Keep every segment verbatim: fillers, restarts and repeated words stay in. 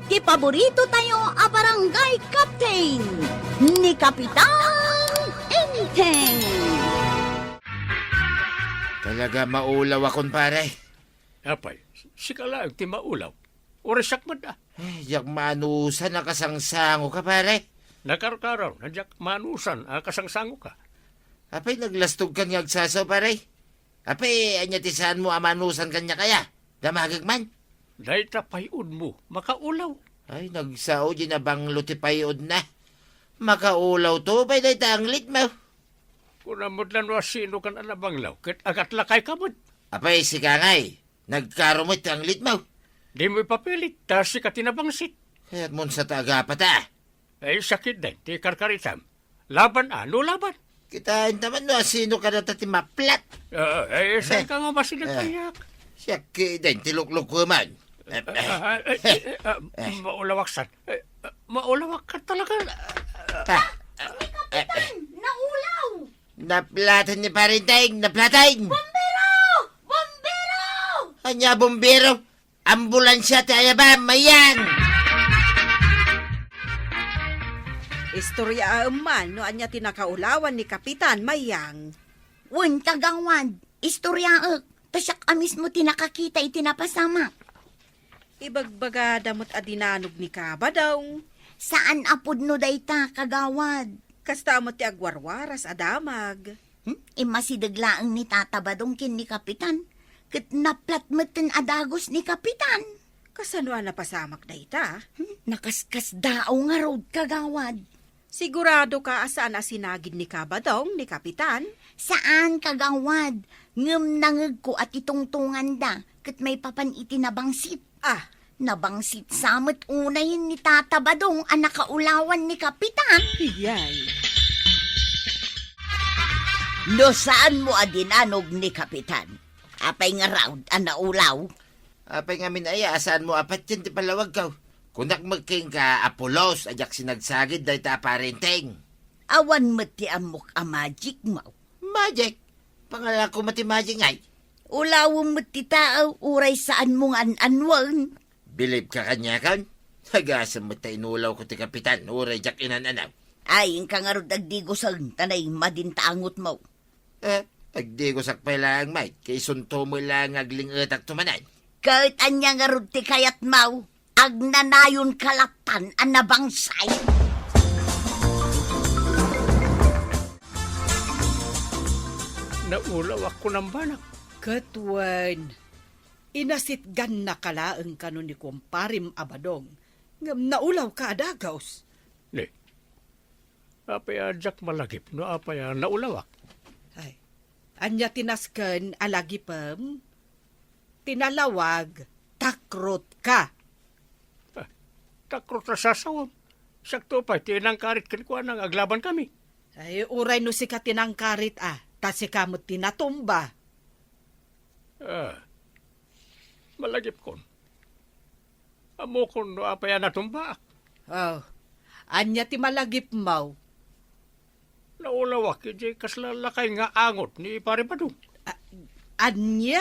Ti paborito tayo a barangay captain, ni Kapitan Enteng. Talaga maulaw akon, pare. Apay, sika laeng ti maulaw. Uray siak met, a. Eh, diak maanusan a kasangsangoka, pare. Nakarkaraw, na diak maanusan a kasangsangoka. Apay, naglastogkan nga agsasaw, pare. Apay, ania ti saanmo a maanusan kaniak aya? Damagek man? Dayta pay-odmo, makaulaw. Ay, nagsao di nabanglo ti pay-odna. Makaulaw to, pay dayta anglitmo. Kunam met la no asinokan a nabanglaw, ket agatlakayka met. Apay, sika ngay, nagkaro met ti anglitmo. Dimo ipapilit, ta sika ti nabangsit. Kayatmon sa ta agapata. Ay, sakit den ti karkaritam. Laban, a, no laban? Kitaenta man no asino kadata ti maplat. Ah, ay, saan ka nga masinag Eh. kaniak? Siak kiden ti luklukuman. Ah, ah, ah, eh, eh, ah, maulawak san. Eh, ah, maulawak ka talaga. Ah, Ni Kapitan, naulaw! Naplatan ni Parinteng, naplatan! Bombero! Bombero! Ania bombero? Ambulansia ti ayabam, Mayang! Istoryaem man no ania ti nakaulawan ni Kapitan Mayang. Wen, kagawad, istoryaek, ta siak a mismo ti nakakita iti napasamak. Ibagbagada met a dinanog ni Kabadong. Saan a pudno dayta, kagawad. Kasta met ti agwarwaras a damag. Hmm? Immasideg laeng ni Tata Badong ken ni Kapitan, ket naplat metten a dagus ni Kapitan. Kasano a napasamak dayta? Hmm? Nakaskasdaaw ngarud, kagawad. Siguradoka a saan a sinagid ni Kabadong ni Kapitan? Saan, kagawad. Ngem nangegko a ti tungtunganda ket maipapan iti nabangsit. Ah. Nabangsit sa met unayen ni Tata Badong a nakaulawan ni Kapitan. Iyay. No saanmo a dinanog ni Kapitan, apay ngarud a naulaw? Apay ngamin aya a saanmo a patien ti palawagko? Kunak met kenka a pulos a diak sinagsagid dayta a Parinteng. Awan met ti ammok a magic mo. Magic? Pangalako met ti magic ngay? Ulawem met ti tao, uray saanmo nga an-anuen. Bilib ka kaniakan? Nagasem met ta inulawko ti Kapitan, uray diak inan-anaw. Ay, inka ngarud agdigosen, ta naimmadin ta angotmo. Eh, agdigosak pay laeng met, ket isunto met laeng nga agling-etakto manen. Ket ania ngarud ti kayatmo? Agnanayonka lattan a nabangsay. Naulawak, kunam banak. Ket wen, inasitgannaka laeng kano ni kumparem a Badong, ngem naulawka a dagus. Ne, apay a diak malagip no apay a naulawak? Ay, ania ti nasken a lagipem? Ti nalawag, takrotka. Ah, takrot a sasawem. Siakto pay ti nangkarit kenkuana nga aglabankami. Ay, uray no sika ti nangkarit, a, ta sika met ti natumba. Ah, malagipkon. Ammokon no apay a natumbaak. Oh, ania ti malagipmo? Naulawak idiay kasla lakay nga angot ni Pare Badong. A-, ania?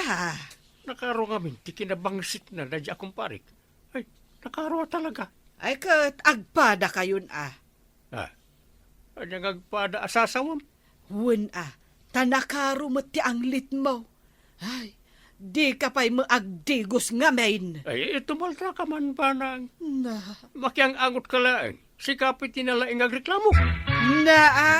Nakaro ngamin ti kinabangsitna daydi a kumparek. Ay, nakaro a talaga. Ay, ket agpadakayon a. Ah, ania nga agpada a sasawem? Wen a, ta nakaro met ti anglitmo. Ay, dika pay met agdigos ngamin. Ay, tumaltaka man, banang. Na. Makiang-angotka laeng. Sika pay ti nalaing nga agreklamo. Na, a?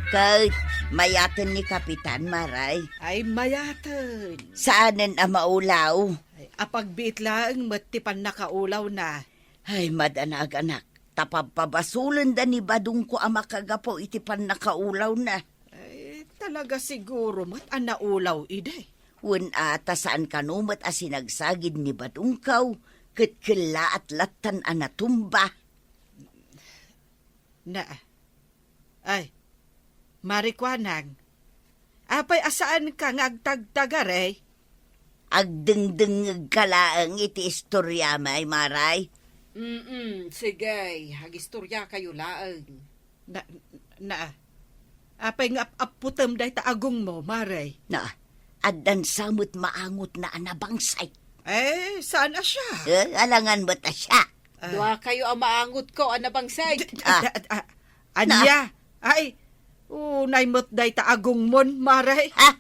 Ket mayaten ni Kapitan, Maray. Ay, mayaten. Saanen a maulaw? Ay, apagbiit laeng met ti pannakaulawna. Ay, madanag, anak. Ta pabpabasolenda ni Badongko a makagapu iti pannakaulawna. Ay, talaga siguro met a naulaw idi. Wen a, ta saan kano met a sinagsagid ni Badongko, ket kellaat lattan a natumba. Na, ay, Mari Kuanang, apay a saanka nga agtagtagari? Agdengdengngegka laeng iti istoriam, Maray. Mm, sige, agistoriakayo laeng. Na, na, apay nga ap-apputem dayta agongmo, Mari? Na, addan sa met maangotna a nabangsay. Eh, saan a siak? Eh, alangan met a siak. Ah. Dua kayo a maangotko a nabangsit. Ah. Ah, ah, ah, ania? Ay, unay met dayta agongmon, Mare. Ha?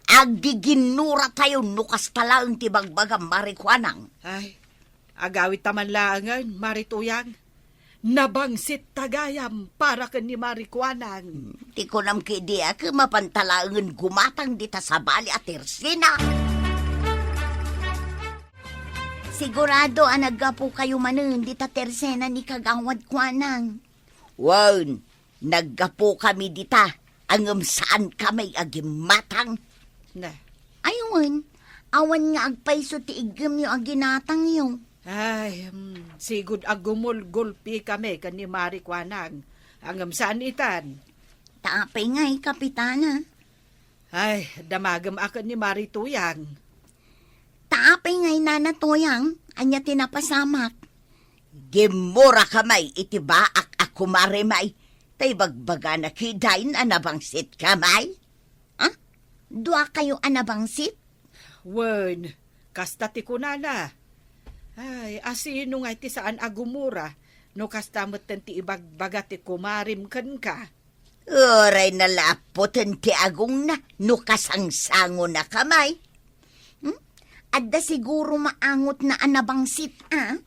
Aggiginnuratayo no kasta laeng ti bagbagam, Mare Kuanang. Ay, agawidta man laengen, Mare Tuyang. Nabangsit ta gayam para ken ni Mare Kuanang. Hmm, ti kunam kadi a, mapanta laengen gumatang dita sabali a tersena. Sigurado a naggapukayo manen dita tersena ni Kagawad Kuanang. Wen, naggapukami dita, ngem saankami a gimmatang. Na. Ay, wen, awan nga agpayso ti iggemyo a ginatangyo. Ay, hmm, sigud a gumulgulpikami ken ni Mare Kuanang, ngem saan itan. Ta apay ngay, Kapitana? Ay, damagem a ken ni Mare Tuyang. Ta apay ngay, Nana Tuyang, ania ti napasamak? Gimmurakami iti baak a kumaremi, ta ibagbagana kadi a nabangsitkami. Ah? Dua kayo a nabangsit? Wen, kasta ti kunana. Ay, asino ngay ti saan a gumura no kasta metten ti ibagbaga ti kumarem kenka? Uray nalaputen ti agongna no kasangsangonakami. Hmm? Adda siguro maangotna a nabangsit, a?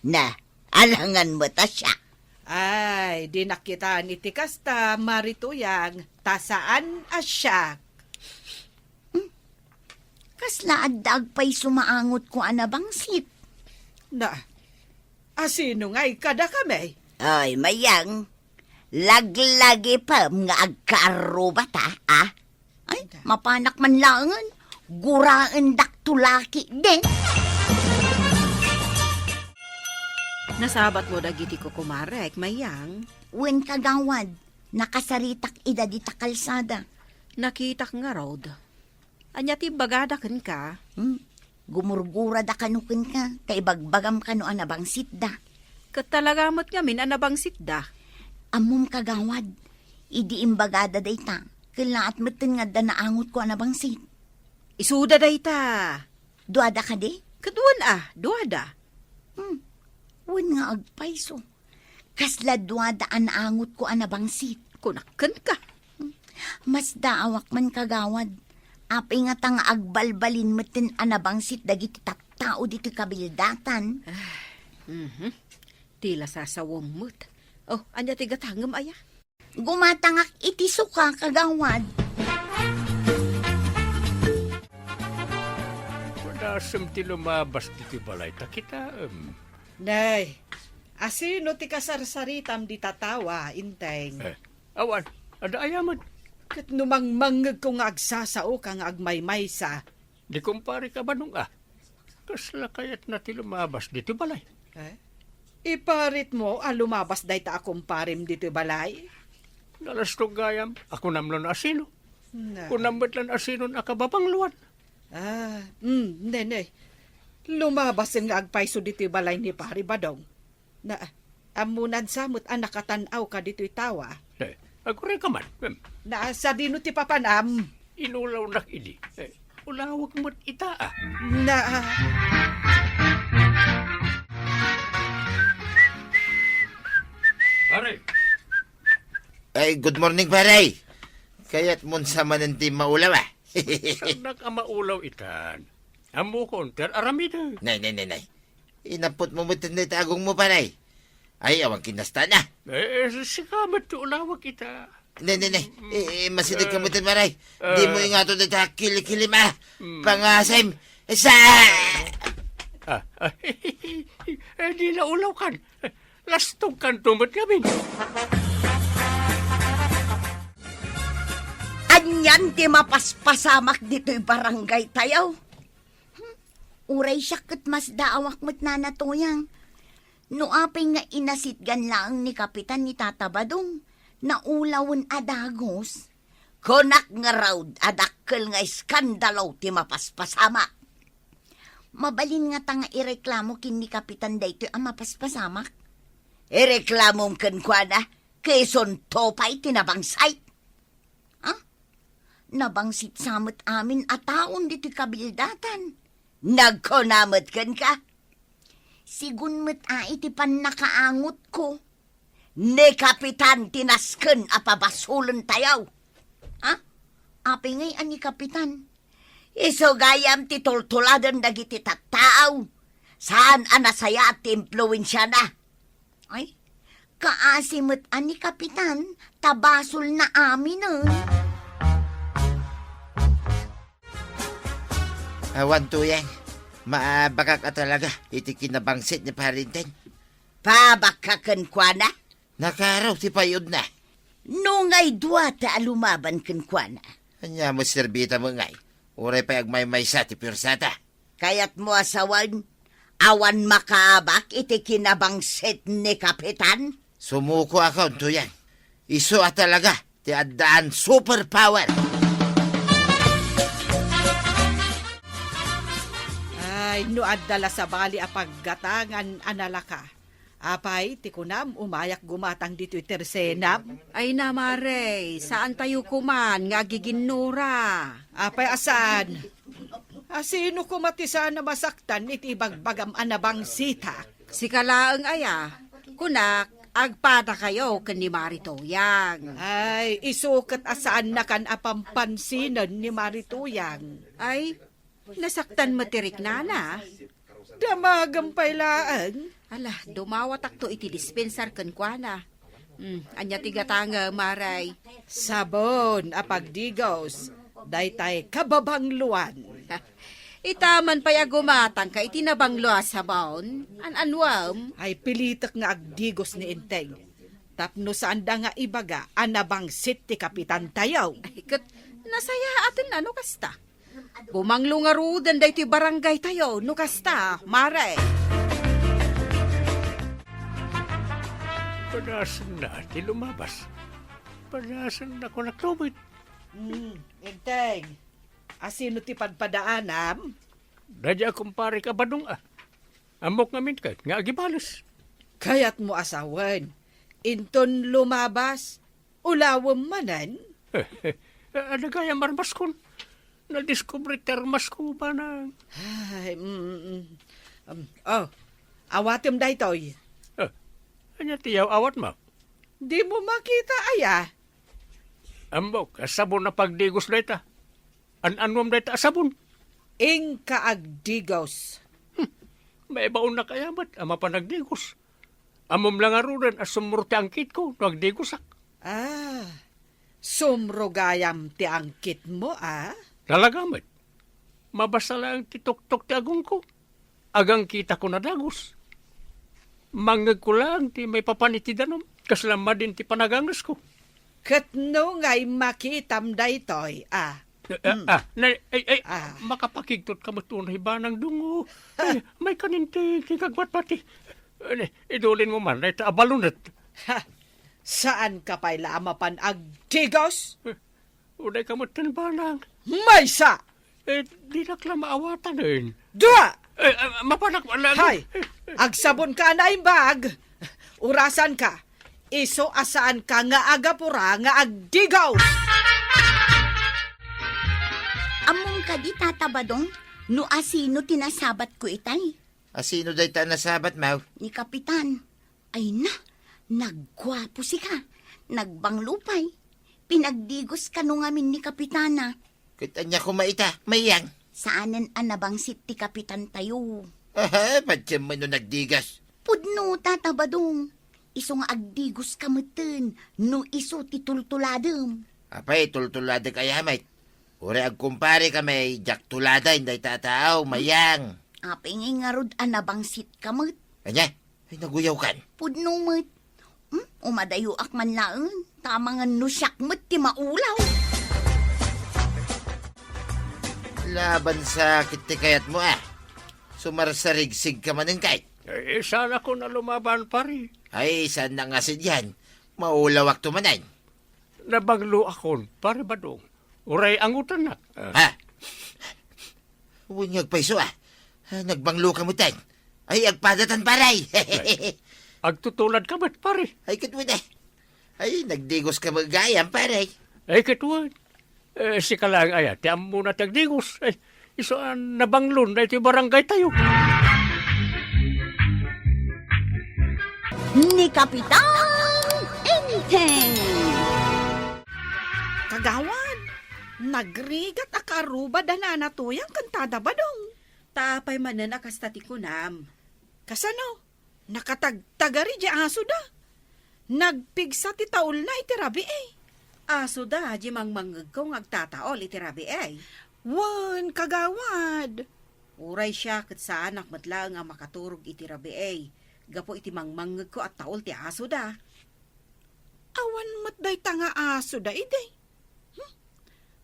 Na, alangan met a siak. Ay, dinak kitaan iti kasta, Mare Tuyang, ta saan a siak. Hmm? Kasla adda agpayso maangotko a nabangsit? Na, asino ngay kadakami? Ay, Mayang, laglagipem nga agkaarrubata, a? Ay, mapanak man laengen, guraendak to laki den. Nasabatmo dagiti kukumarek, Mayang? Wen, Kagawad, nakasaritak ida dita kalsada. Nakitak ngarud. Ania ti imbagada kenka? Hmm? Gumurgurada kano kenka, ta ibagbagam kano a nabangsitda. Ket talaga met ngamin a nabangsitda. Ammom, Kagawad, idi imbagada dayta, kellaat metten nga adda naangotko a nabangsit. Isuda dayta. Duada kadi? Ket wen a, duada. Hmm. Wen nga agpayso. Kasla duada a naangotko a nabangsit. Kunak kenka. Masdaawak man, Kagawad. Apay ngata nga agbalbalin metten a nabangsit dagiti tattao ditoy kabildatan? Ah, mhm. Ti la sasawem met. Oh, ania ti gatangem aya? Gumatangak iti suka, Kagawad. Madasem ti lumabas ditoy balay ta kitaem. Nay, asino ti kasarsaritam dita tawa, Inteng? Eh, awan, adda aya met. Ket no mangmangngegko nga agsasaoka nga agmaymaysa, Ni kumparek a Badong a, kasla kayatna ti lumabas ditoy balay. Eh? Iparitmo a lumabas dayta a kumparem ditoy balay? Nalastog gayam, a kunam no asino. Na. Kunam met lan asino a kababangloan. Ah, mm, ne, ne. Lumabasen nga agpayso ditoy balay ni Pari Badong. Na, ammonan sa met a nakatan-awka ditoy tawa. Eh, agurayka man. Em. Na, sadino ti papanam? Inulawnak idi. Eh, ulawek met ita, a. Na, a. Pare. Ay, good morning, pare. Kayatmon sa manen ti maulaw, a. Saannak a maulaw itan. Ammokon ti ar-aramidek. Nay, nay, nay, nay. Inapputmo met dayta agongmo, pare. Ay, awan kinastana. Eh, sika met ti ulawek ita. Nay, nay, nay. Eh, eh, masidegka met, pare. Eh. Dimo ingaton dayta kili-kilim, a. Mm. Pangasem. Sa... Ah, ah, eh, di naulawkan. Lastogkanto met ngamin. Anian ti mapaspasamak ditoy barangay tayo? Hmm? Uray siak ket masdaawak met, Nana Toyang. No apay nga inasitgan laeng ni Kapitan ni Tata Badong, naulawen a dagus. Kunak ngarud a dakkel nga iskandalo ti mapaspasamak. Mabalin ngata nga ireklamo ken ni Kapitan daytoy a mapaspasamak? Ireklamom kenkuana, ket isunto pay ti nabangsit. Ha? Nabangsit sa met amin a taon ditoy kabildatan. Nagkuna met kenka? Sigun met a iti pannakaangotko. Ni Kapitan ti nasken a pabasolentayo. Ha? Apay ngay a ni Kapitan? Isu gayam ti tultuladen dagiti tattao. Saan a nasayaat ti impluensiana. Ay, kaasi met a ni Kapitan, ta basolna aminen. Awan, Tuyang. Maabakak a talaga iti kinabangsit ni Pari Enteng. Paabakka kenkuana? Nakaraw ti payudna. No ngay dua ta a lumaban kenkuana. Ania met serbita met ngay? Uray pay agmaymaysa ti puersata. Kayatmo a sawen, awan makaabak iti kinabangsit ni Kapitan? Sumukoakon, Tuyang. Isu a talaga ti addaan superpower. Ay, no adda la sabali a paggatangan a nalaka. Apay, ti kunam, umayak gumatang ditoy tersenam? Ay na, Mare, saantayo koman nga agiginnura. Apay a saan? A, sino koma ti saan a masaktan iti ibagbagam a nabangsitak? Sika laeng aya, kunak, agpadakayo ken ni Mari Tuyang. Ay, isu ket a saannakan a pampansinen ni Mari Tuyang. Ay, nasaktan met ti riknana. Damagem pay laeng. Ala, dumawatakto iti dispensar kenkuana. Hmm, ania ti gatangem, Mare? Sabon a pagdigos, daytay kababangloan. Ita man pay a gumatangka iti nabanglo a sabon, an-anuem? Ay, pilitek nga agdigos ni Enteng. Tapno saanda nga ibaga a nabangsit ti kapitantayo. Ay, ket nasayaatenna no kasta. Bumanglo ngaruden daytoy barangaytayo no kasta, Mare. Padasenna ti lumabas. Padasenna, kunak met. Hmm, Enteng. Asino ti padpadaanam? Daydi a kumparek a Badong a. Ammok ngamin ket nga agibales. Kayatmo a sawen, inton lumabas, ulawem manen? Adda gayam armaskon. Nadiskubre ti armasko, Banang. Ay, mm, mm. Um, oh, awatem daytoy. Ah, ania ti yaw-awatmo? Dimo makita aya? Ammok a sabon a pagdigos dayta. An-anuem dayta a sabon? Inka agdigos. Hmm. Maibaonnak aya met a mapan agdigos. Ammom la ngaruden a sumro ti angkitko no agdigosak. Ah, sumro gayam ti angkitmo, a? Talaga met. Mabasa laeng ti tuktok ti agongko. Agangkitako nadagus. Mangngegko laeng ti maipapan iti danum, kasla madin ti panagangesko. Ket no ngay makitam daytoy, a? Eh, eh, Hmm. ah, nay, ay, ay, Ah. makapakigtot ka met unay, Banang Dungo. Ay, may kaninti, ti kagwatwati. Eh, idulinmo man, dayta a balunet. Ha! Saan ka pay la a mapan agdigos? Eh, Uday ka met ten, Banang. Maysa! Eh, dinak la maawatan, eh. Dua! Eh, eh, mapanak, ala-, Hay! Agsabon ka a naimbag! Urasan ka! Isu a saan ka nga agapura nga agdigaw! Ammom kadi, Tata Badong, no asino ti nasabat ko itay? Asino dayta a nasabat, Maw? Ni Kapitan. Ay na, nagguapo sika. Nagbanglo pay. Pinagdigos kano ngamin ni Kapitana. Ket ania koma ita, Mayang? Saanen a nabangsit ti kapitan tayo. Aha, patiem no nagdigos. Pudno, Tata Badong. Isu nga agdigos ka metten, no isu ti tultuladem. Apay, tultuladek aya met? Uray agkumpare kami, diak tuladen dayta a tao, Mayang. Apay ngay ngarud a nabangsit ka met? Ania? Ay, naguyawkan. Pudno met. Hmm? Umadayoak man laeng, ta amangan no siak met ti maulaw. Laban sakit ti kayatmo, a. Sumarsarigsig ka manen kay. Ay, saan ako na lumaban, pare? Ay, saan na nga sidian? Maulawak to manen. Nabangloakon, pare Badong. Uray angutannak. Ah. Ha? Wen nga agpayso, a. Ah, nagbanglo ka metten. Ay, agpadatan, pare. Ay, agtutulad ka met, pare. Ay, ket wen, a. Ay, nagdigos ka met gayam, pare. Ay, ket wen. Eh, sika laeng aya ti ammona ti agdigos. Ay, Isu a nabanglon daytoy barangaytayo. Ni Kapitan Enteng. Kagawad, nagrigat a kaarruba da Nana Tuyang ken Tata Badong. Ta apay manen a kasta ti kunam? Kasano? Nakatagtagari di asoda. Nagpigsa ti taolna iti rabii. Asoda di mangmangngegko nga agtataol iti rabii. Wen, kagawad. Uray siak ket saanak met laeng a makaturog iti rabii gapu iti mangmangngegko a taol ti asoda. Awan met dayta nga asoda idi. Hmm?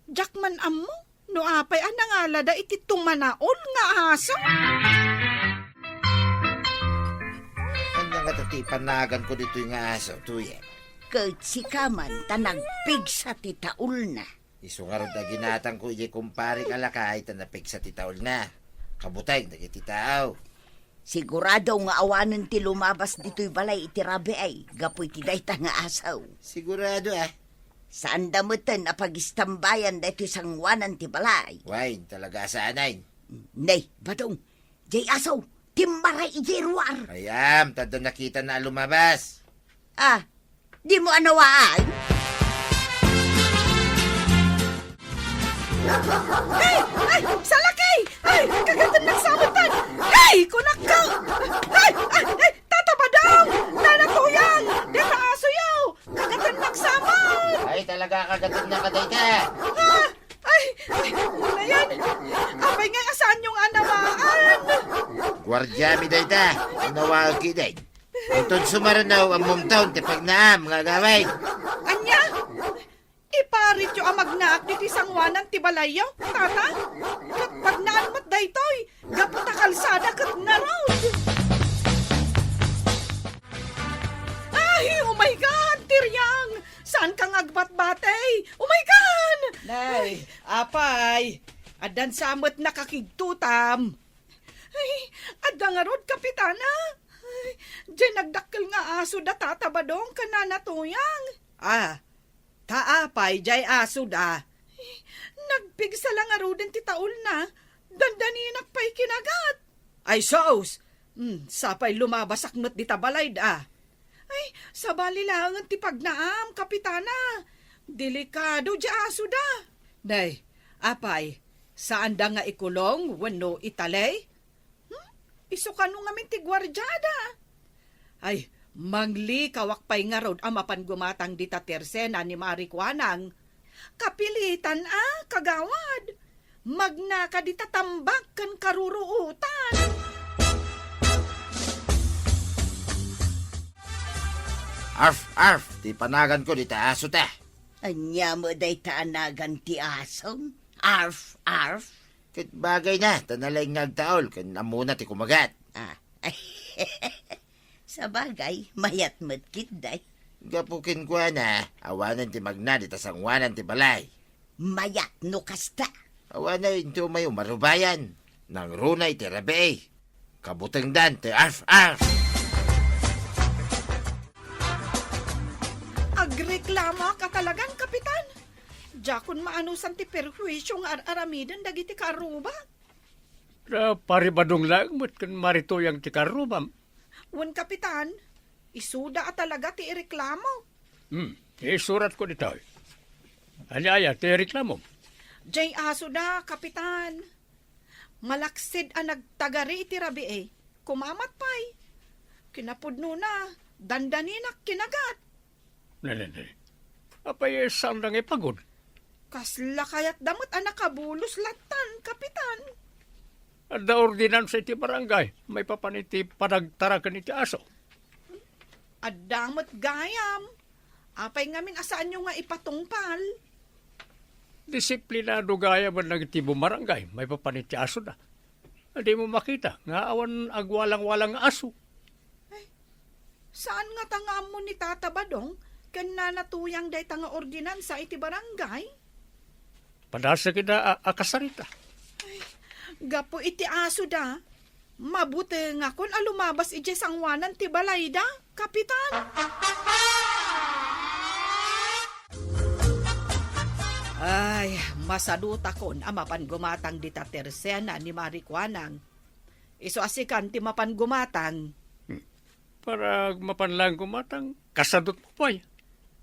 Diak man ammo no apay a nangalada iti tumanaol nga aso. Ania ngata ti ipanaganko ditoy nga aso, Tuyang? Ket sika man ta nagpigsa ti taolna. Isu ngarud a ginatangko idiay kumparik a lakay ta napigsa ti taolna. Kabuteng dagiti tao. Sigurado nga awanen ti lumabas ditoy balay iti rabii gapu iti dayta nga aso. Sigurado, ah. Saanda meten a pagistambayan daytoy sangoanan ti balay. Wen, talaga a saanen. Nay, Badong, jay aso, timmaray idiay ruar. Ay, am, ta adda nakitana a lumabas. Ah, dimo anawaan? Ay! Ay! Salakay! Ay! Kagatennak sametan! Ay! Kunakka! Ay! Ay! Ay! Tata Badong! Nana Tuyang! Deta asoyo! Kagatennak samet! Ay, talaga, kagatennak a dayta. Ah! Ay! Ay! Ayan! Apay nga asaanyo nga anawaan? Guardiami dayta. Anawaek ketdi. Inton sumaruno, ammomton ti pagnaam nga agawid. Ania? Iparityo a magnaak ditoy sangoanan ti balayyo, tata? Ket pagnaan met daytoy, gapu ta kalsada ket ngarud. Ay, oh my God, Tiriang! Saanka nga agbatbati? Oh my God! Nay, apay, addan sa met nakakigtutam. Ay, adda ngarud, Kapitana. Ay, diay nagdakkel nga aso da Tata Badong ken Nana Tuyang. Ah, ta apay diay aso da? Ay, nagpigsa la ngaruden ti taolna. Dandaninak pay kinagat. Ay, sus! Hmm, sapay lumabasak met dita balay da. Ay, sabali laengen ti pagnaam, Kapitana. Delikado diay aso da. Nay, apay, saanda nga ikulong wenno italey? Hmm? Isu kano ngamin ti guardiada? Ay, manglikawak pay ngarud a mapan gumatang dita tersena ni Mari Kuanang. Kapilitan a, kagawad. Magnaka dita tambak ken karuruotan. Arf, arf, ti panaganko dita aso ta. Ania met dayta a nagan ti asom? Arf, arf. Ket bagayna, ta nalaing nga agtaol, ken ammona ti kumagat. Ah. Sabagay, mayat met ketdi. Gapu kenkuana, awanen ti magna dita sangoanan ti balay. Mayat no kasta. Awanen ti umay umarubayan. Nangruna iti rabii. Kabutengdan ti arf-arf. Agreklamaak a talagan, Kapitan. Diakon maanusan ti perhuisio nga ar-aramiden dagiti kaarrubak. Ah, Pari Badong laeng met ken Mari Tuyang ti kaarrubam. Wen, Kapitan, isuda a talaga ti ireklamo. Hmm, isuratko ditoy. Ania aya ti ireklamo? Diay asoda, Kapitan. Malaksid a nagtagari iti rabii, kumamat pay. Kinapudnona, dandaninak kinagat. Ne, ne, ne. Apay, saanda nga ipagun? Kasla kayatda met a nakabulos lattan, Kapitan. Adda ordinansa iti barangay maipapan iti panagtaraken iti aso. Adda met gayam. Apay ngamin a saanyo nga ipatungpal? Disiplinado gayam dagiti bumarangay maipapan iti asoda. Dimo makita nga awan agwalang-walang nga aso. Ay, saan ngata nga ammo ni Tata Badong ken Nana Tuyang dayta nga ordinansa iti barangay? Padasek ida a, a kasarita. Ay, gapu iti asoda, mabutengakon a lumabas idiay sangoanan ti balayda, Kapitan. Ay, Masadutakon a mapan gumatang dita tersena ni Mari Kuanang. Isu a sikan ti mapan gumatang. Hmm. Para mapan laeng gumatang, kasadutmo pay.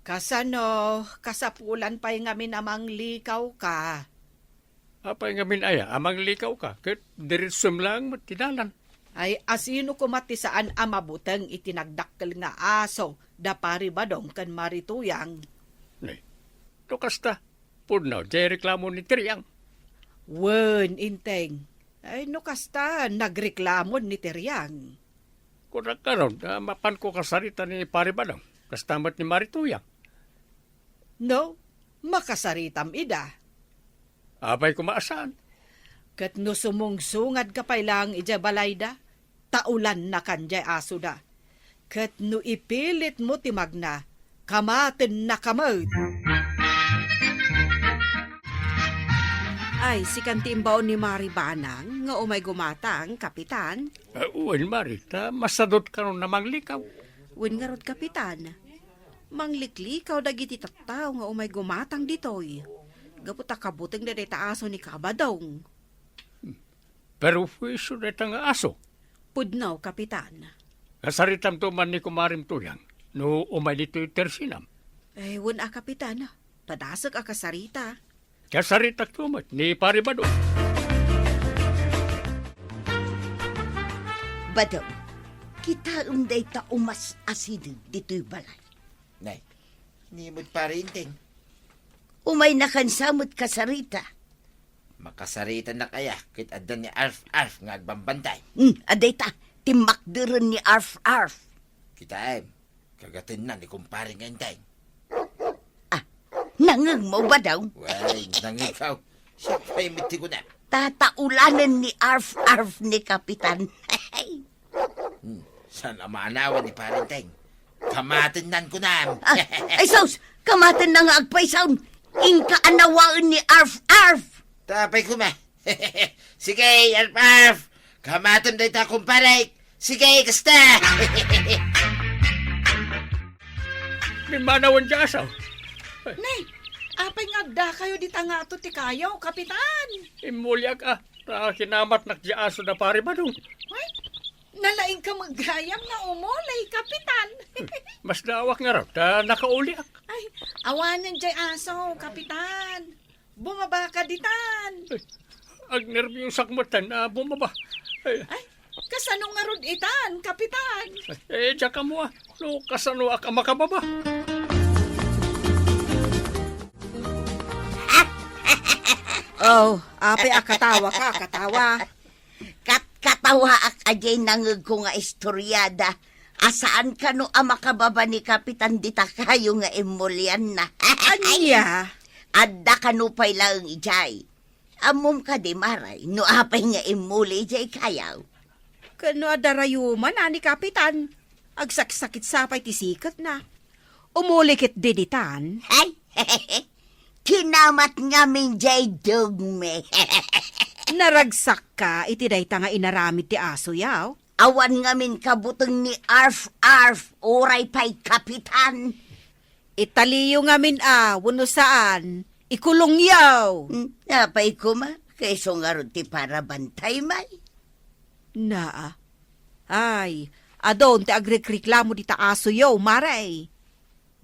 Kasano, kasapulan pay ngamin a manglikaw ka? Apay ngamin aya a manglikaw ka, ket diretsom laeng met ti dalan. Ay, asino koma ti saan a mabuteng iti nagdakkel nga aso da Pari Badong ken Mari Tuyang? Nay, no kasta, pudno diay reklamo ni Tiriang. Wen, Inteng. Ay, no kasta, nagreklamo ni Tiriang. Kunak ngarud, a, mapanko kasarita ni Pari Badong, kasta met ni Mari Tuyang. No, makasaritam ida. Apay koma a saan? Ket no sumungsungadka pay laeng idiay balayda, taulannakan diay asoda. Ket no ipilitmo ti magna, kamatennaka met. Ay, sikan ti imbaon ni Mari Banang nga umay gumatang, Kapitan. Ah, wen, Mari, ta masadutkanon a manglikaw. Wen ngarud, Kapitan. Mangliklikaw dagiti tattao nga umay gumatang ditoy. Gapu ta kabutengda dayta aso ni Kabadong. Perwisyo dayta nga aso? Pudno, Kapitan. Kasaritamto man ni Kumarem Tuyang no umay ditoy tersinam. Eh, wen a, Kapitan. Padasek a kasarita. Kasaritakto met ni Pari Badong. Badong, kitaem dayta umas-asideg ditoy balay. Nay, ni met Pari Inteng. Umaynakan sa met kasarita. Makasaritanak aya ket adda ni Arf-Arf nga agbambantay. Hmm, adda ita, timmakderen ni Arf-Arf. Kitaem, kagatenna ni Kumpare nga Inteng. Ah, nangngegmo, Badong? Wen, nangngegko. Siak pay met ti kunam. Tataulanen ni Arf-Arf ni Kapitan. Hmm, saan a maanawan ni Pare Inteng? Kamatennan kunam. Ah, ay sus! Kamatenna nga agpaysaon. Inka anawaen ni Arf-Arf. Tapay koma. Sige, Arf-Arf. Kamatem dayta, kumpare. Sige, kasta. Pimmanawen diay aso. Nay, apay nga agdakayo dita ngato ti kayo, Kapitan? Immuliak a, ta kinamatnak diay aso da Pari Badong. Ay, nalaingka met gayam nga umuli, Kapitan. Masdaawak ngarud ta nakauliak. Ay, awanen diay aso, Kapitan. Bumabaka ditan. Ay, agnerbiusak met a bumaba. Ay. Ay, kasano ngarud itan, Kapitan? Eh, diak ammo a, no kasanoak a makababa. Oh, apay a katawaka, katawa. Kat-, katawaak a diay nangngegko nga istorya da a saan kano a makababa ni Kapitan dita kayo nga immulianna. Ania? Adda kano pay laeng idiay. Ammom kadi, Mari, no apay nga immuli idiay kayo? Ken no adda rayumanna ni Kapitan, agsaksakit sa pay ti siketna. Umuli ketdi ditan. Ay, kinamat ngamin diay dugmi. Naragsakka iti dayta nga inaramid ti asoyo? Awan ngamin kabuteng ni Arf-Arf, uray pay Kapitan. Italiyo ngamin a, wenno saan, ikulongyo. Hmm, apay koma, kayso ngarud ti parabantay, may? Naa. Ay, adun ti agrikriklamo dita asoyo, Mari.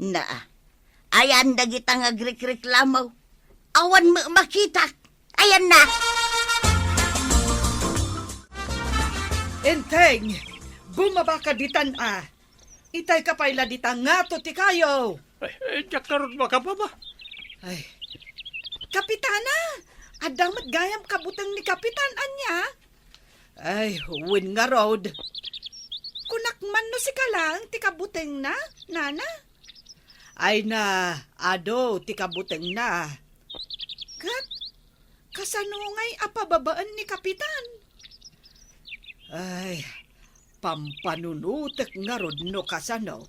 Naa. Ayan dagita nga agrikriklamo. Awan met makitak. Ayanna. Enteng, bumabaka ditan a. Itayka pay la dita ngato ti kayo. Ay, eh, diak ngarud makababa. Ay. Kapitana, adda met gayam kabuteng ni Kapitan, ania? Ay, wen ngarud. Kunak man no sika laeng ti kabutengna, nana? Ay na, adu ti kabutengna. Ket kasano ngay a pababaen ni Kapitan? Ay, pampanunotek ngarud no kasano.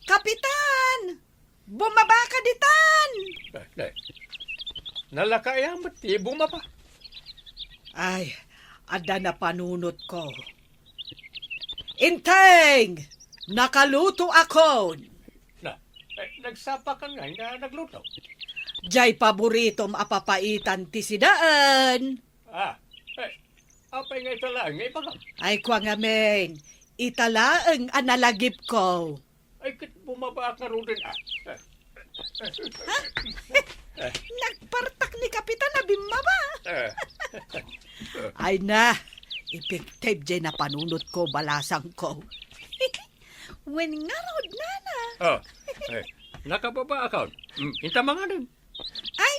Kapitan! Bumabaka ditan! Eh, eh. Nalaka aya met ti bumaba? Ay, adda napanunotko. Inteng! Nakalutoakon! Na, eh, nagsapakan nga, nga nagluto. Jay paboritom a papaitan ti sidaen. Ah, eh, apay nga ita laeng nga ibagam? Ay, kua ngamin, ita laeng a nalagipko. Ay, ket bumabaak ngaruden, ah. Ha? Nagpartak ni Kapitan a bimmaba. Eh. Ay na, epektibo jay napanunotko, balasangko. Wen ngarud, nana. Oh, eh, nakababaakon. Mm, inta manganem. Ay,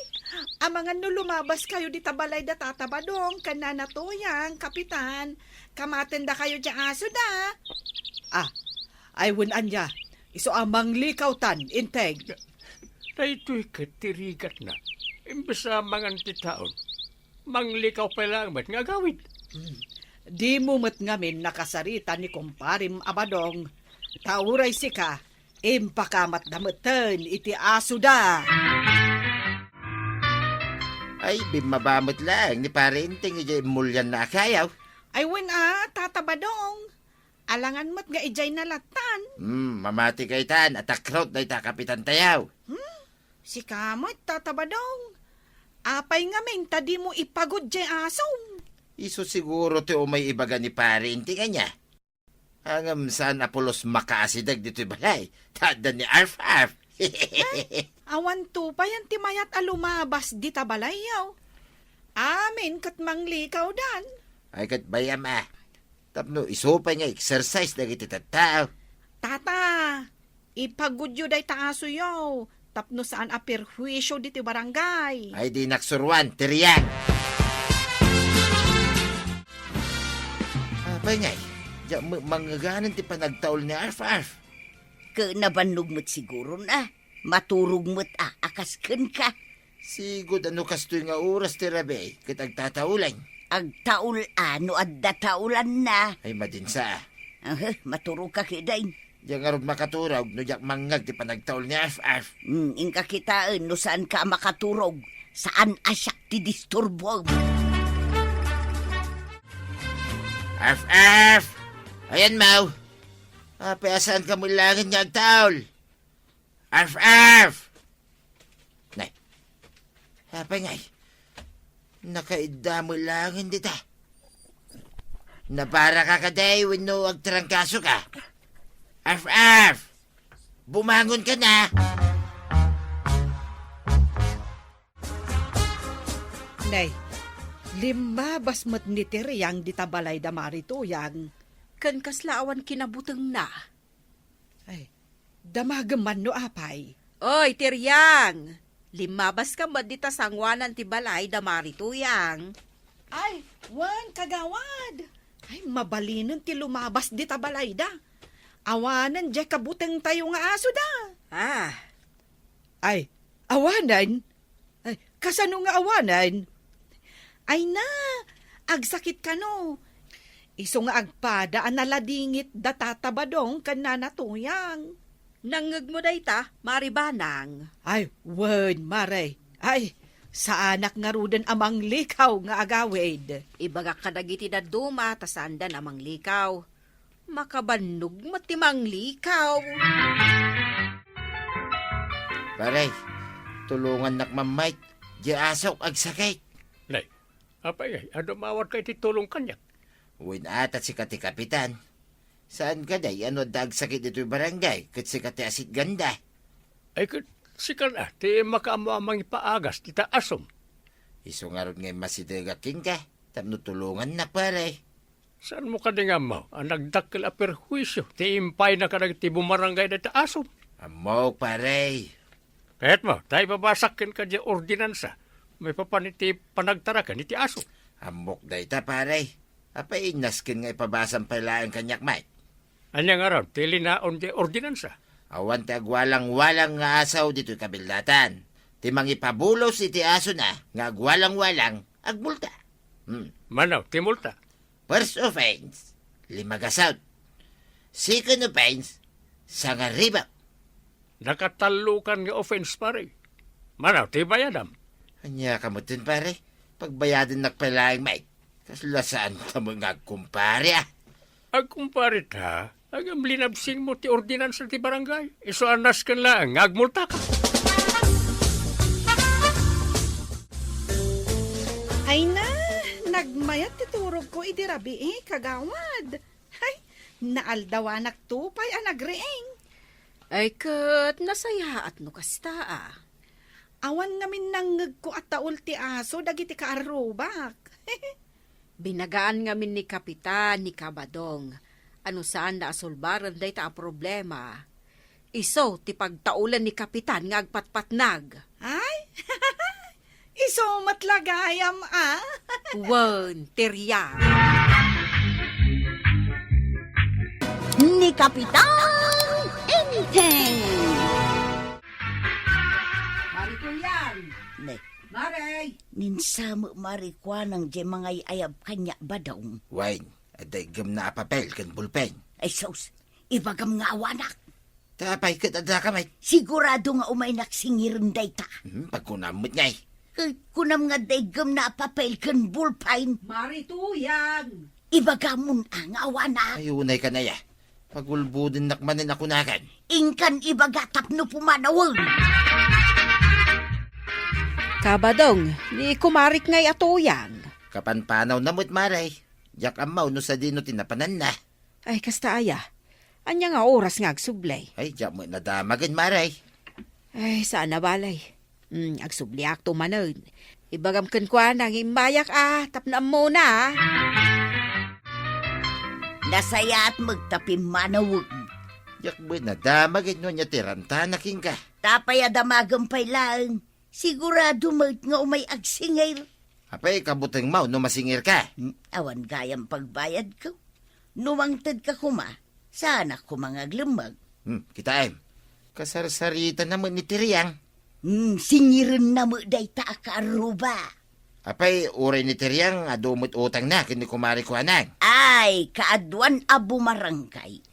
amangan no lumabaskayo dita balay da Tata Badong ken Nana Tuyang, Kapitan, kamatendakayo diay asoda. Ah, ay wen ania, isu a manglikawtan, integ. Daytoy ket ti rigatna. Imbes a mangan ti taon, manglikaw pay laeng met nga agawid. Hmm. Dimo met ngamin nakasarita ni kumparem a Badong, ta uray sika, impakamatda metten iti asoda. Ay, bimmaba met laeng ni Pare Enteng idiay immulianna a kayaw. Ay wen a, Tata Badong. Alangan met nga idiay nalattan. Hmm, mamati kaytan, atakrot dayta kapitantayo. Hmm? Sika met, Tata Badong. Apay ngamin ta dimo ipagud diay asom? Isu siguro ti umay ibaga ni Pare Enteng ania. Ngem saan a pulos makaasideg ditoy balay, ta adda ni Arf-Arf. Ay, awan to payen ti mayat a lumabas dita balayyo. Amin ket manglikaw dan. Ay, ket bay-am a. Tapno isu pay nga exercise dagiti tattao. Tata, ipagudyo dayta asoyo, tapno saan a perhuisyo ditoy barangay. Ay, dinak suruan, ti riang. Apay ngay, diak met mangngaganen ti panagtaul ni Arf-Arf. Ket nabannog met siguron a, maturog met a, a kas kenka. Sigud a no kastoy nga oras ti rabii, ket agtataulen. Agtaul a no adda taulanna. Ay, madinsa a. Aha, maturogka ketdin. Diak ngarud makaturog no diak mangngeg ti panagtaul ni Arf-Arf. Hmm, inka kitaen no saanka a makaturog, saan a siak ti disturboem. Arf-Arf! Ayanmo! Apay a saanka met laengen nga agtaul? Arf-Arf! Nay, apay ngay? Nakaidda met laengen dita. Nabaraka kadi wenno agtrangkasoka? Arf-Arf! Bumangonka na! Nay, limmabas met ni Tiriang dita balay da Mari Tuyang. Ken kasla awan kinabutengna. Ay, damagem man no apay. Oy, Tiriang! Limmabaska met dita sangoanan ti balay da Mari Tuyang. Ay, wen, kagawad! Ay, mabalinen ti lumabas dita balayda. Awanen diay kabutengtayo nga asoda. Ah. Ay, awanen? Ay, kasano nga awanen? Ay na, agsakit kano. Isu nga agpada a naladingit da Tata Badong ken Nana Tuyang. Nangngegmo dayta, Mari Banang? Ay, wen, Mare. Ay, saanak ngaruden a manglikaw nga agawid. Ibagak kadagiti dadduma ta saandan a manglikaw. Makabannog met ti manglikaw. Pare, tulongannak man met. Diay asok agsakit. Nay, apay ngay, adu mawarka iti tulong kaniak? Wen a ta sika ti kapitan. Saan kadi a no adda agsakit ditoy barangay, ket sika ti asitganda? Ay, ket sika a ti makaammo a mangipaagas dita asom. Isu ngarud nga immasidegak kenka, tapno tulongannak, pare. Saanmo kadi nga ammo a nagdakkel a perhuisyo ti impayna kadagiti bumarangay dayta asom? Ammok, pare. Kayatmo, ta ibabasak kenka diay ordinansa maipapan iti panagtaraken iti aso. Ammok dayta, pare. Apay, nasken nga ipabasam pay laeng kaniak met? Ania ngarud ti linaon diay ordinansa? Awan ti agwalang-walang nga aso ditoy kabildatan. Ti mangipabulos iti asona nga agwalang-walang, agmulta. Hmm. Mano ti multa? First offense, lima gasut. Second offense, sangaribu. Nakatallokan nga offense, pare. Mano ti bayadam? Ania ka metten, pare? Pagbayadennak pay laeng met. Kasla saanta met nga agkumpare, a. Agkumpare ta, ngem linabsingmo ti ordinansa ti barangay. Isu a nasken laeng nga agmultaka. Mayat ti turogko idi rabii, kagawad. Ay, naaldawanakto pay a nagriing. Ay, ket nasayaat no kasta, a. Awan ngamin nangngegko a taul ti aso dagiti kaarrubak. Binagaan ngamin ni Kapitan ni Kabadong a no saanna a solbaren dayta a problema, isu ti pagtaulen ni Kapitan nga agpatpatnag. Ay, isu met la gayam, a. Wen, Teriang. Ni Kapitan Enteng. Mari Kuyan. Ne. Mari. Ninsamek, Mari Kuanang, diay mangay-ayab kaniak, Badong. Wen, adda iggemna a papel ken bulpen. Ay, sus, ibagam nga awanak. Ta apay ket addaka met? Sigurado nga umaynak singiren dayta. Hmm, pagkunam met ngay. Ket kunam nga adda iggemna a papel ken bulpen. Mari Tuyang! Ibagamon a nga awanak. Ay, unay kan aya. Pagulbodennak manen a kunakan. Inkan ibaga tapno pumanawen. Kabadong, ni kumarik ngay a Tuyang. Kapanpanawna met, Mari. Diak ammo no sadino ti napananna. Ay, kasta aya. Ania nga oras nga agsubli? Ay, diak met nadamagen, Mari. Ay, saan a bale. Hmm, agsubliakto manen. Ibagam kenkuana nga immayak a, tapno ammona, a. Nasayaat met ta pimmanawek. Diak met nadamagen no ania ti rantana kenka. Ta apay a damagem pay laeng. Sigurado met nga umay agsingir. Apay, kabutengmo no masingirka? Hmm, awan gayam pagbayadko. No mangtedka koma, saanak koma nga aglemmeng. Hmm, kitaem. Kasarsaritanna met ni Teriang. Hmm, singirenna met dayta a kaarruba. Apay, uray ni Teriang, adu met utangna ken ni Kumari Kuanang. Ay, kaaduan a bumarangkay.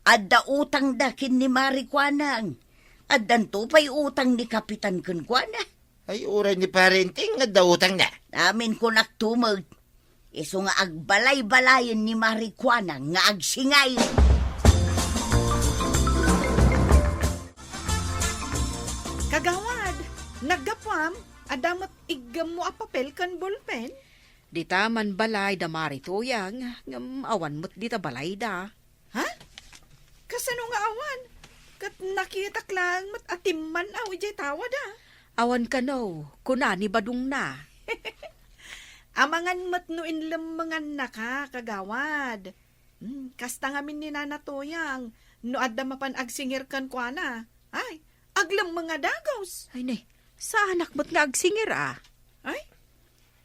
Adda utangda ken ni Mari Kuanang. Addanto pay utang ni Kapitan kenkuana. Ay, uray ni Pare Enteng nga adda utangna. Amin kunakto met. Isu nga agbalay-balayen ni Mari Kuanang nga agsingay. Kagawad, naggapuam, adda met iggemmo a papel ken bolpen? Dita man balay da Mari Tuyang, ngem awan met dita balayda. Ha? Kasano nga awan? Ket nakitak laeng met a timman-aw idiay tawad, a. Awan kano, kuna ni Badongna. Amangan met no inlemmengannaka, kagawad. Hmm, kasta ngamin ni Nana Toyang, no adda mapan agsingir kenkuana. Ay, aglemmeng a dagus. Ay, ne, saanak met nga agsingir, a. Ay,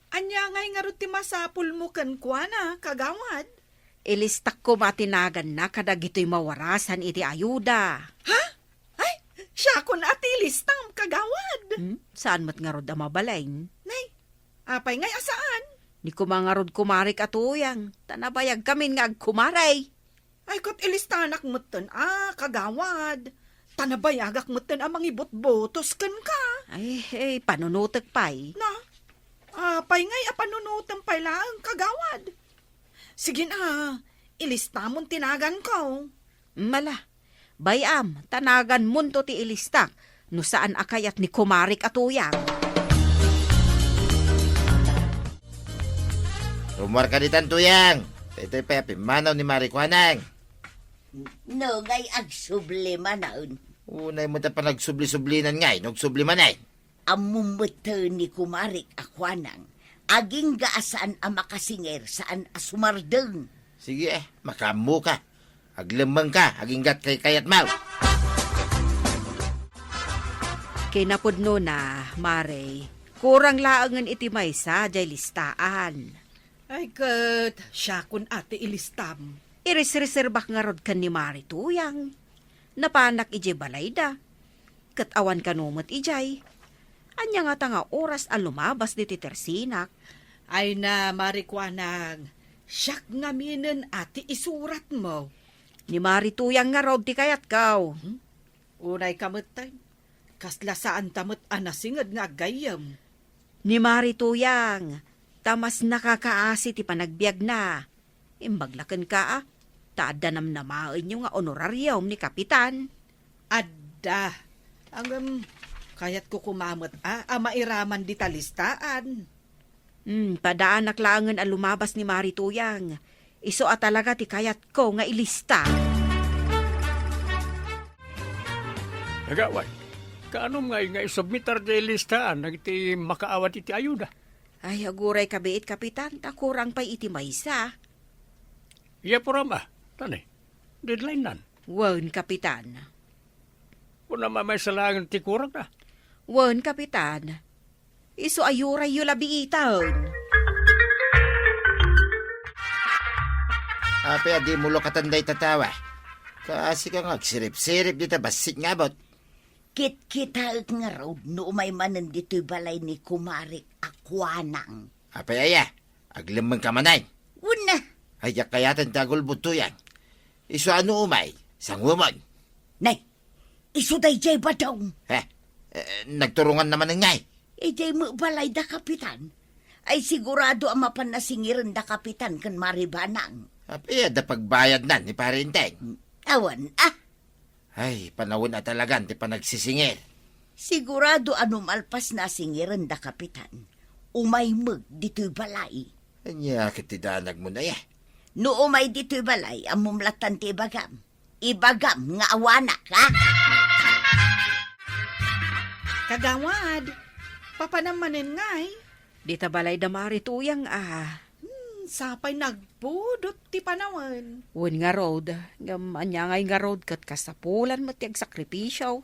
ania ngay ngarud ti masapulmo kenkuana, kagawad? Ilistak koma ti naganna kadagitoy mawarasan iti ayuda. Ha? Ay, siakon a ti ilistam, kagawad. Hmm? Saan met ngarud a mabalin? Nay, apay ngay a saan? Ni koma ngarud kumarik a Toyang, ta nabayagkamin nga agkumaray. Ay, ket ilistanak metten a, kagawad. Ta nabayagak metten a mangibutbutos kenka. Ay, eh, panunotek pay. Na, apay ngay a panunotem pay laeng, kagawad? Sige na, ilistamon ti naganko. Mala, bay-am, ta naganmonto ti ilistak, no saan a kayat ni kumarik a Toyang. Rummuarka ditan, Toyang. Daytoy pay a pimmanaw ni Mari Kuanang. No, ngay agsubli manen. Unay met a panagsubli-sublinan ngay, no agsubli manen. Ammom met ni kumarik a Kuanang, agingga a saan a makasingir, saan a sumardeng. Sige, eh, makaammoka. Aglemmengka, aginggat kaykayatmo. Kinapudnona, Mare, kurang laengen iti maysa diay listaan. Ay, ket siakon a ti ilistam. Irisreserbak ngarud ken ni Mari Toyang. Napanak idiay balayda. Ket awan kano met idiay. Ania ngata nga oras a lumabas diti tersinak? Ay na, Mari Kuanang, siak ngaminen a ti isuratmo. Ni Mari Toyang ngarud ti kayatko. Hmm? Unayka metten. Kasla saanta met a nasinged nga aggayyem. Ni Mari Toyang, ta mas nakakaasi ti panagbiagna. Imbag la kenka, a, ta adda namnamaenyo nga honorarium ni Kapitan. Adda. Ngem, kayatko koma met a, a mairaman dita listaan. Hmm, padaanak laengen a lumabas ni Mari Tuyang. Isu a talaga ti kayatko nga ilista. Agaway, kaanom ngay nga isubmitar ti listaan dagiti makaawat iti ayuda? Ay, aguray kabiit, Kapitan, ta kurang pay iti maysa. Iya, puram a, tani, deadline nan. Wen, Kapitan. Kuna mamaysa laeng ti kurang na. Wen, Kapitan. Isu a yurayyo la biitan. Apay a dimo lukatan dayta tawa? Kaasi ka nga agsirip-sirip dita bassit nga abut. Kitkitaek ngarud no umay manen ditoy balay ni kumarik a kuanang. Apay aya? Aglemmeng ka manen? Wen a. Ay, kayatan ti agulbod, Tuyang. Isu a no umay, sanguemon. Nay, isu daydiay badong. Eh, eh, nagturonganna manen ngay? Idiay met balay da Kapitan. Ay, sigurado a mapan nasingiren da Kapitan ken Mari Banang. Apay, adda pagbayadnan ni Pari Enteng? Awan a. Ay, panawen a talagan ti panagsisingir. Sigurado a no malpas nasingiren da Kapitan, umay met ditoy balay. Ania ket ti danagmon aya? No umay ditoy balay, ammom lattan ti ibagam. Ibagam nga awanak, ha? Kagawad, papanam manen ngay? Dita balay da Mari Tuyang a. Hmm, sapay nagpudot ti panawen. Wen ngarud, ngem ania ngay ngarud ket kasapulan met ti agsakripisio.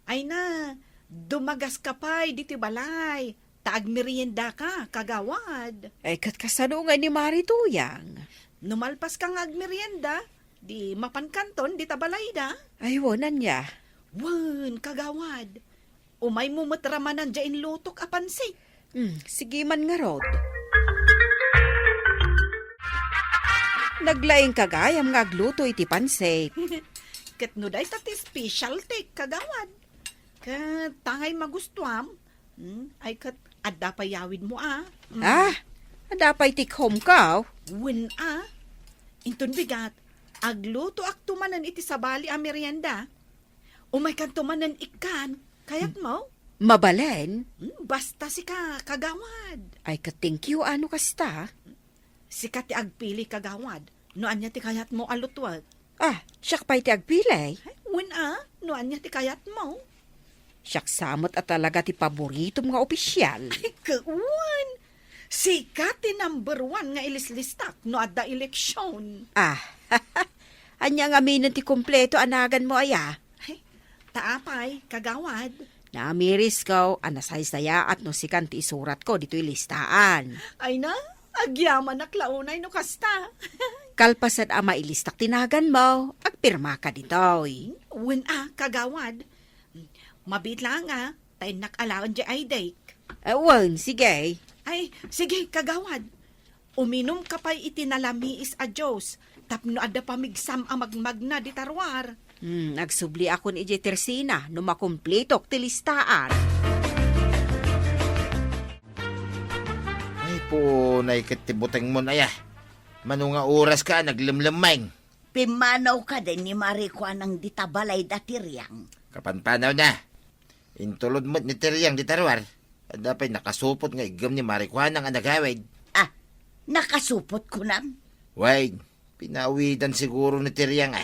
Ay na, dumagas ka pay ditoy balay, ta agmerienda ka, kagawad. Ay, ket kasano ngay ni Mari Tuyang? No malpas ka nga agmerienda, di mapan kanton dita balayda. Ay, wen, ania? Wen, kagawad. Umaymo met ramanan diay inlutok a pansit. Hmm, sige man ngarud. Naglaing ka gayam nga agluto iti pansit. Ket no dayta ti specialty, kagawad. Ket tangay magustuam, hmm, ay ket adda pay yawidmo a. Hmm. Ah, adda pay take home ka? Wen a. Inton bigat, aglutoakto manen iti sabali a merienda. Umaykanto manen ikkan, kayatmo? Mabalin? Hmm, basta sika, kagawad. Ay, ket thank you, a no kasta. Sika ti agpili, kagawad, no ania ti kayatmo a lutuek. Ah, siak pay ti agpili? Ay, wen a, no ania ti kayatmo. Siak sa met a talaga ti paboritom nga opisyal. Ay, ket wen. Sika ti number one nga ilislistak no adda eleksion. Ah, ania ngamin ti kompleto a naganmo aya? Ay, ta apay, kagawad? Naamirisko a nasaysayaat no sikan ti isuratko ditoy listaan. Ay na, agyamanak la unay no kasta. Kalpasan a mailistak ti naganmo, agpirmaka ditoy. Wen a, kagawad. Mabiit laeng a, ta innak alaen diay I D. Eh, wen, sige. Ay, sige, kagawad. Uminumka pay iti nalamiis a juice tapno adda pamigsam a magmagna dita ruar. Hmm, agsubliakon idiay tersina no makumplitok ti listaan. Ay, punay ket ti butengmon aya. Mano nga oraska a naglemlemmeng? Pimmanaw kadi ni Mari Kuanang dita balay da Tiriang. Kapanpanawna. Intulod met ni Tiriang dita ruar. Adda pay nakasupot nga iggem ni Mari Kuanang a nagawid. Ah, nakasupot kunam? Wen, pinaawidan siguro ni Tiriang a.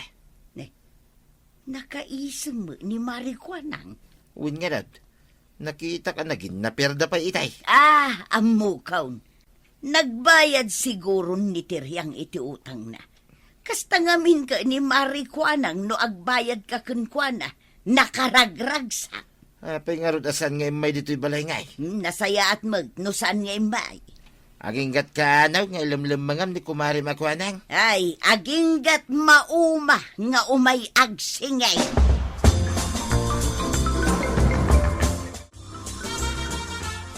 Ne, nakaisem met ni Mari Kuanang? Wen ngarud, nakitak a naginnaperda pay itay. Ah, ammokon. Nagbayad siguron ni Tiriang iti utangna. Kasta ngamin ket ni Mari Kuanang no agbayadka kenkuana, nakaragragsak. Apay ngarud a saan nga immay ditoy balay ngay? Hmm, nasayaat met no saan nga immay. Aginggatka anaw nga ilemlemmengam ni Kumari Makuanang? Ay, aginggat mauma nga umay agsingay.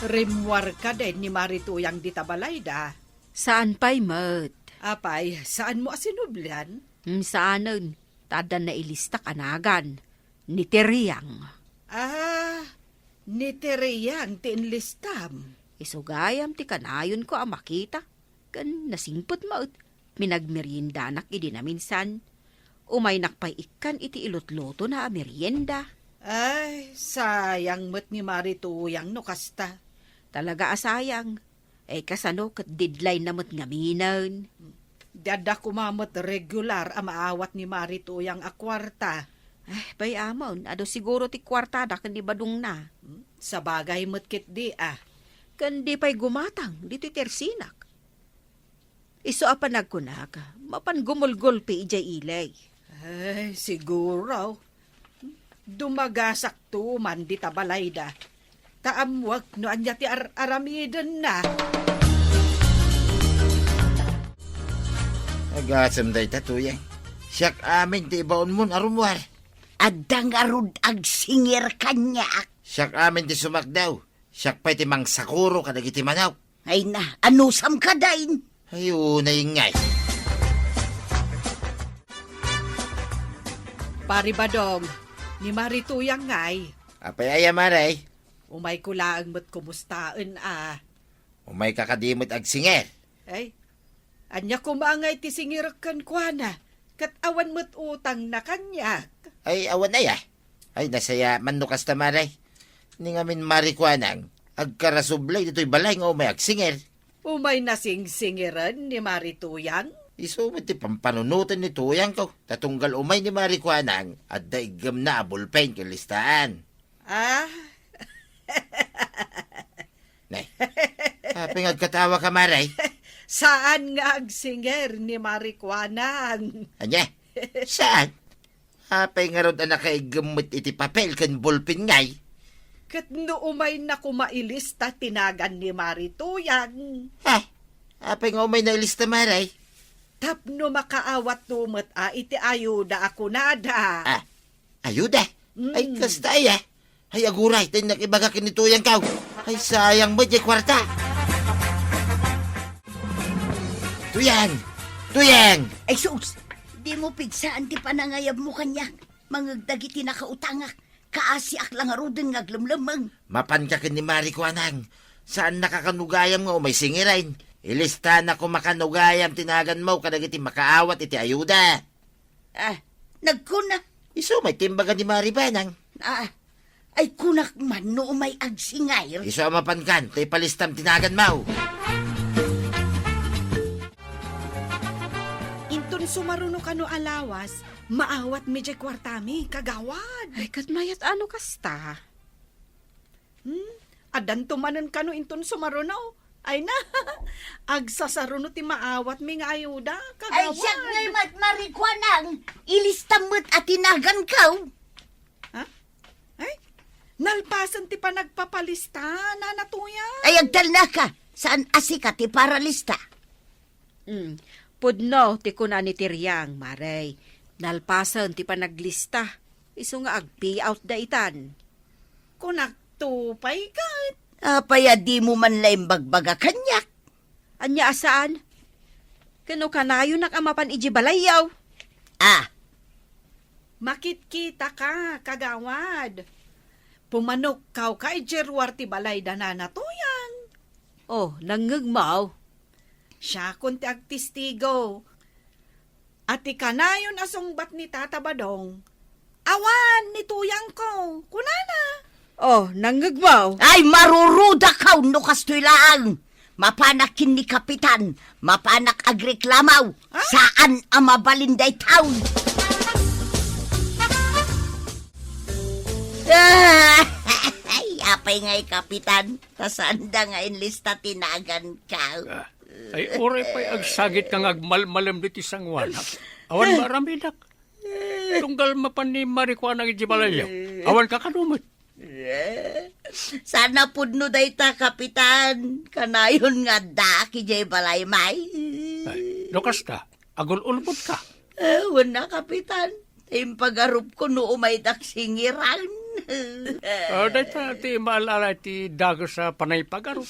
Rimmuar kadi ni Mari Tuyang dita balayda? Saan pay met. Apay, saanmo a sinublian? Hmm, saanen. Ta adda nailistak a nagan. Ni Tiriang. Ah, ni Tiriang ti inlistam. Isu gayam ti kanayonko a makita. Ken nasingpet met. Pinagmeriendanak idi naminsan. Umaynak pay ikkan iti ilutlutona a merienda. Ay, sayang met ni Mari Tuyang no kasta. Talaga a sayang. Eh, kasano ket deadline na met ngaminen? Di adda koma met regular a maawat ni Mari Tuyang a kuarta. Eh, bay-amon, adu siguro ti kuartada ken ni Badongna. Hmm, sabagay met ketdi, a. Ken di pay gumatang ditoy tersinak. Isu a panagkunak, mapan gumulgulpi idiay ili. Ay, siguro. Dumagasakto man dita balayda. Ta ammoak no ania ti ar-aramidenna. Agasem dayta, Tuyang. Siak amin ti ibaonmon a rummuar. Adda ngarud agsingir kaniak. Siak amin ti sumakdaw. Siak pay ti mangsakuro kadagiti manok. Ay na, anusam kadi? Ay, unay ngay. Pari Badong, ni Mari Tuyang ngay. Apay aya, Mari? Umayko laeng met kumustaen a. Umayka kadi met agsingir? Ay, ania koma ngay ti singirek kenkuana? Ket awan met utangna kaniak. Ay, awan aya. Ay, nasayaat no kasta, Mari. Ni ngamin Mari Kuanang, agkarasubli ditoy balay nga umay agsingir. Umay nasingsingiren ni Mari Tuyang? Isu met ti pampanunoten ni Tuyangko. Ta tunggal umay ni Mari Kuanang, adda iggemna a bulpen ken listaan. Ah? Nay, apay nga agkatawaka, Mari? Saan nga agsingir ni Mari Kuanang? Ania? Saan? Apay ngarud a nakaiggem met iti papel ken bulpen ngay? Ket no umayna koma ilista ti nagan ni Mari Tuyang. Ha? Apay nga umayna ilista, Mari? Tapno makaawatto met a iti ayuda a kunada. Ah, ayuda? Mm. Ay, kasta aya. Ay, aguray, ta innak ibaga ken ni Tuyangko. Ay, sayang met diay kuarta. Tuyang! Tuyang! Ay, sus! Dimo pigsaan ti panangayabmo kaniak. Mangeg dagiti nakautangak. Kaasiak la ngaruden nga aglemlemmeng. Mapanka ken ni Mari Kuanang. Saannaka kan ugayam nga umay singiren. Ilistanak koma kan ugayam ti naganmo kadagiti makaawat iti ayuda. Ah, nagkuna. Isu met ti imbaga ni Mari Banang. Ah, ay kunak man no umay agsingir. Isu a mapankan, ta ipalistam ti naganmo. Inton sumaruno kano a lawas, maawatmi diay kuartami, kagawad. Ay, ket mayat a no kasta. Hmm? Addanto manen kano inton sumaruno? Ay na, agsasaruno ti maawatmi nga ayuda, kagawad. Ay, siak ngay met Mari Kuanang, ilista met a ti naganko. Ha? Ay, nalpasen ti panagpapalista, Nana Tuyang. Ay, agtalnaka, saan a sika ti paralista? Hmm. Pudno ti kuna ni Tiriang, Mari. Nalpasen ti panaglista. Isu nga agpiaw da itan. Kunakto pay ket. Apay a dimo man la imbagbaga kaniak? Ania a saan? Ken no kanayonak a mapan idiay balayyo? Ah. Makitkitaka, kagawad. Pumanokkawka idiay ruar ti balay da Nana Tuyang. Oh, nangngegmo? Siakon ti agtistigo a ti kanayon a sungbat ni Tata Badong, awan ni Tuyangko, kunana. Oh, nangngegmo? Ay, marurudakaw no kastoy laeng. Mapanak ken ni Kapitan, mapanak agreklamo. Ah? Saan a mabalin daytoy. Ay, apay ngay, Kapitan? Ta saanda nga inlista ti naganko. Ah, ay, uray pay agsagitka nga agmalmalem ditoy sangoanak. Awan maaramidak. Tunggal mapan ni Mari Kuanang idiay balayyo. Awan kakano met. Saan a pudno dayta, Kapitan. Kanayon nga addaak idiay balaymi. Ay, no kasta, agul-ulbodka. Eh, wen a, Kapitan. Ta impagarupko no umaydak singiran. Ah, dayta ti maal-ala ti dagus a panangipagarup.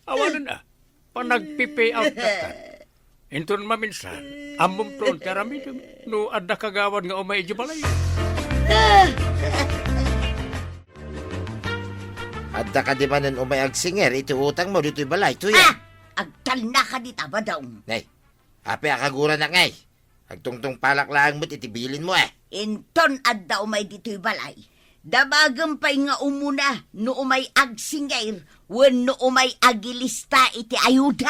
Awanen a, panagpipiawtak. Inton maminsan, ammom ton ti aramidem no adda kagawad nga umay idiay balay. Adda kadi manen umay agsingir iti utangmo ditoy balay, Tuyang? Ah! Agtalnaka dita, Badong. Nay, apay a kaguranak ngay? Agtungtungpalak laeng met iti bilinmo, eh. Inton adda umay ditoy balay, Damagem pay nga umuna no umay agsingir wenno umay agilista iti ayuda.